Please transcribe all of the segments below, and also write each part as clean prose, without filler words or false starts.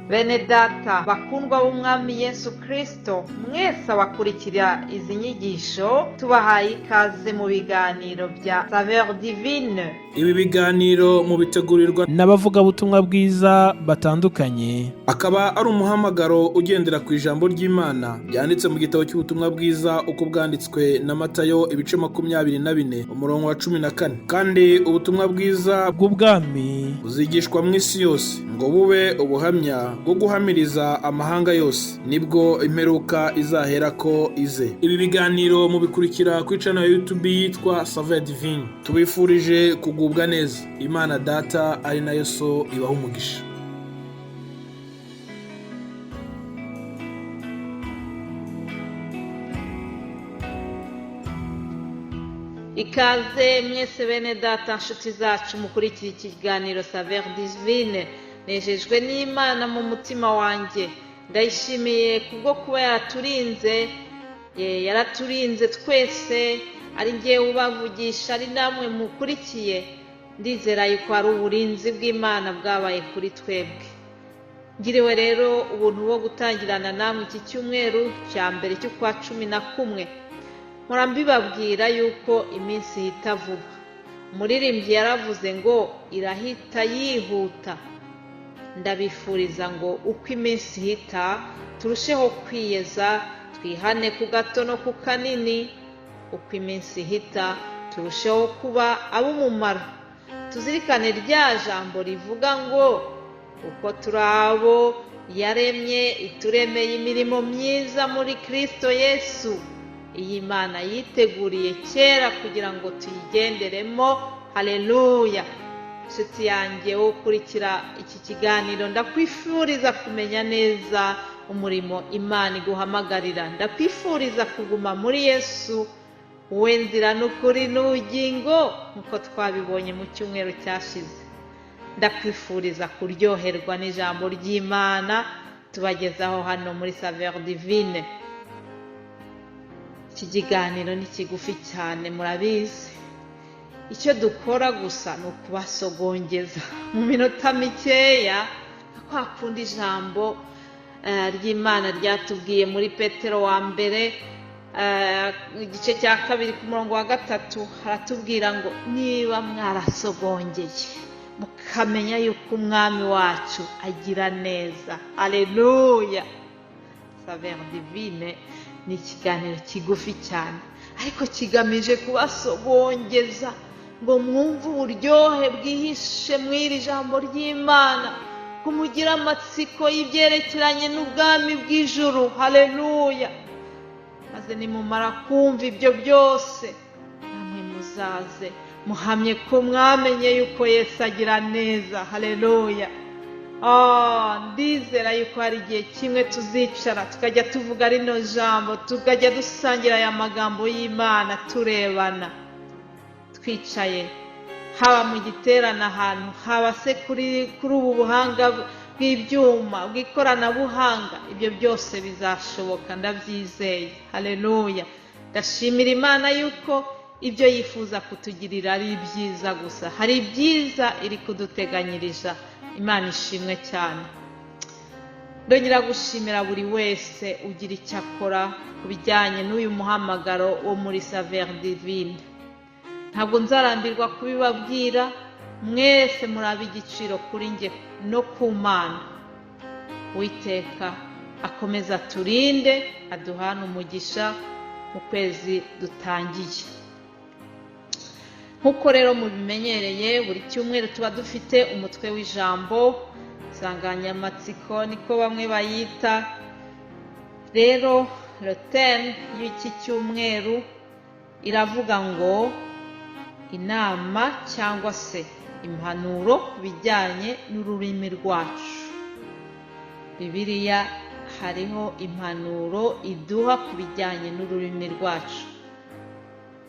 Bene data bakundwa b'Umwami Yesu Kristo, mwese abakurikira izi nyigisho, tubahaye ikaze mu biganiro bya Saveur Divine. Ibi biganiro mubitegurirwa n'abavugabutumwa bwiza batandukanye, akaba ari umuhamagaro ugendera ku ijambo ry'Imana ryanditse mu gitabo cy'ubutumwa bwiza uko bwanditswe na Matayo, ibice 24, umurongo wa 14. Kandi ubutumwa bwiza bw'ubwami buzigishwa mu isi yose ngo bube ubuhamya bwo guhamiriza amahanga yose, nibwo imperuka izaherako ize. Ibi biganiro mubikurikira kuri channel ya YouTube yitwa Saveur Divine. Tubifurije kugubwa neza. Imana Data ari nayo So ibaha umugisha. Ikaze mwese bene data, nshuti zacu mukurikira ikiganiro Saveur Divine. Nejejwe n'Imana mu mutima wanjye, ndayishimiye kubwo kuba yaraturinze, yaraturinze twese, ari ngewe ubavugisha, ari namwe mukurikiye. Ndizera yuko ari uburinzi bw'Imana bwabaye kuri twebwe. Ngiriwe rero ubuntu bwo gutangirana namwe iki cyumweru cya mbere cy'ukwa 11. Mpora mbibabwira yuko iminsi ihita vuba. Umuririmbyi yaravuze ngo irahita yihuta. Ndabifuriza ngo uko iminsi ihita turusheho kwiyeza, twihane ku gato no ku kanini. Uko iminsi ihita turusheho kuba ab'umumaro. Tuzirikane rya jambo rivuga ngo uko turi abo yaremye, ituremeye imirimo myiza muri Kristo Yesu. Iyi Mana yiteguriye kera kugira ngo tuyigenderemo. Haleluya! Nshuti yanjye wo ukurikira iki kiganiro, ndakwifuriza kumenya neza umurimo Imana iguhamagarira. Ndakwifuriza kuguma muri Yesu, we nzira n'ukuri n'ubugingo, nk'uko twabibonye mu cyumweru cyashize. Ndakwifuriza kuryoherwa n'ijambo ry'Imana tubagezaho hano muri Saveur Divine. Iki kiganiro ni kigufi cyane, murabizi. Icyo dukora gusa ni ukubasogongeza mu minota mikeya, kwa kundi ijambo ry'Imana ryatubwiye muri Petero wa mbere, igice cya 2 ku murongo wa 3, haratubwira ngo niba mwarasogongeye mukamenya yuko Umwami wacu agira neza. Haleluya! Saveur Divine ni ikiganiro kigufi cyane, ariko kigamije kubasogongeza ngo mwumve uburyohe bwihishe mu iri jambo ry'Imana, kumugire amatsiko y'ibyerekeranye n'ubwami bw'ijuru. Haleluya! Maze nimumara kumva ibyo byose, namwe muzaze muhamye ko mwamenye yuko Yesu agira neza. Haleluya! Ndizera yuko hari igihe kimwe tuzicara tukajya tuvuga rino jambo, tukajya dusangira aya magambo y'Imana turebana, twicaye, haba mu giterane ahantu, haba se kuri ubu buhanga bw'ibyuma bw'ikoranabuhanga, ibyo byose bizashoboka, ndabyizeye. Haleluya! Ndashimira Imana yuko ibyo yifuza kutugirira ari ibyiza gusa, hari ibyiza iri kuduteganyiriza. Imana ishimwe cyane. Ndongera gushimira buri wese ugira icyo akora ku bijyanye n'uyu muhamagaro wo muri Saveur Divine. Ntabwo nzarambirwa kubibabwira, mwese murabe igiciro kuri njye no ku Mana. Uwiteka akomeza aturinde, aduhane umugisha mu kwezi dutangiye. Nk'uko rero mubimenyereye, buri cyumweru tuba dufite umutwe w'ijambo, insanganyamatsiko niko bamwe bayita. Rero le thème y'iki cyumweru iravuga ngo inama cyangwa se impanuro ku bijyanye n'ururimi rwacu. Bibiliya hariho impanuro iduha ku bijyanye n'ururimi rwacu.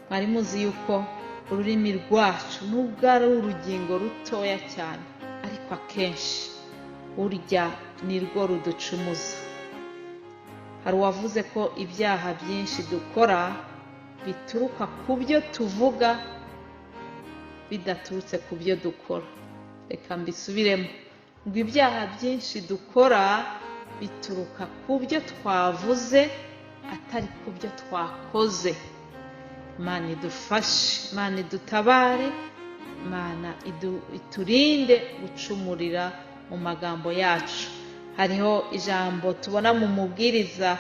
Mwari muzi yuko ururimi rwacu nubwo ari urugingo rutoya cyane, ariko akenshi urya nirwo ruducumuza. Hari uwavuze ko ibyaha byinshi dukora bituruka ku byo tuvuga bidaturutse ku byo dukora. Reka mbisubiremo. Ngo ibyaha byinshi dukora bituruka ku byo twavuze atari ku byo twakoze. Imana idufashe, Imana idutabare, Imana iturinde gucumurira mu magambo yacu. Hariho ijambo tubona mu Mubwiriza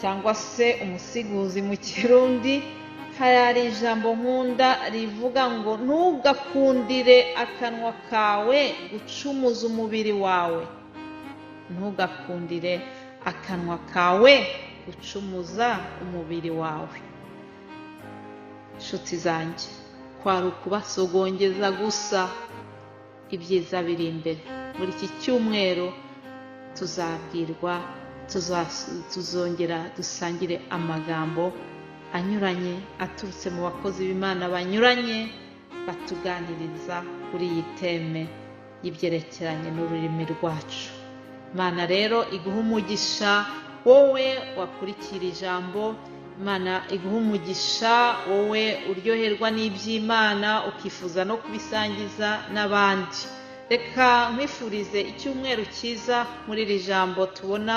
cyangwa se Umusiguzi mu Kirundi. Hari ijambo nkunda rivuga ngo: "Ntugakundire akanwa kawe gucumuza umubiri wawe." Ntugakundire akanwa kawe gucumuza umubiri wawe. Inshuti zanjye, kwari ukubasogongeza gusa, ibyiza biri imbere. Muri iki cyumweru tuzabwirwa, tuzongera dusangire amagambo anyuranye aturutse mu bakozi b'Imana banyuranye, batuganiriza kuri iyi thème y'ibyerekeranye n'ururimi rwacu. Imana rero iguha umugisha wowe wakurikira ijambo. Imana iguha umugisha wowe uryoherwa n'iby'Imana, ukifuza no kubisangiza n'abandi. Reka nkwifurize icyumweru cyiza muri iri jambo tubona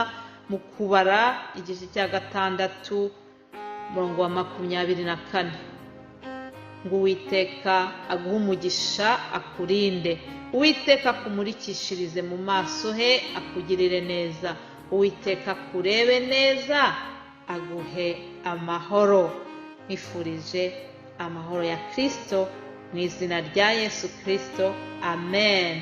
mu Kubara igice cya 6, umurongo wa 24, ngo: "Uwiteka aguhe umugisha, akurinde. Uwiteka akumurikishirize mu maso he, akugirire neza. Uwiteka akurebe neza, aguhe amahoro." Nkwifurije amahoro ya Kirisito mu izina rya Yesu Kirisito, amen.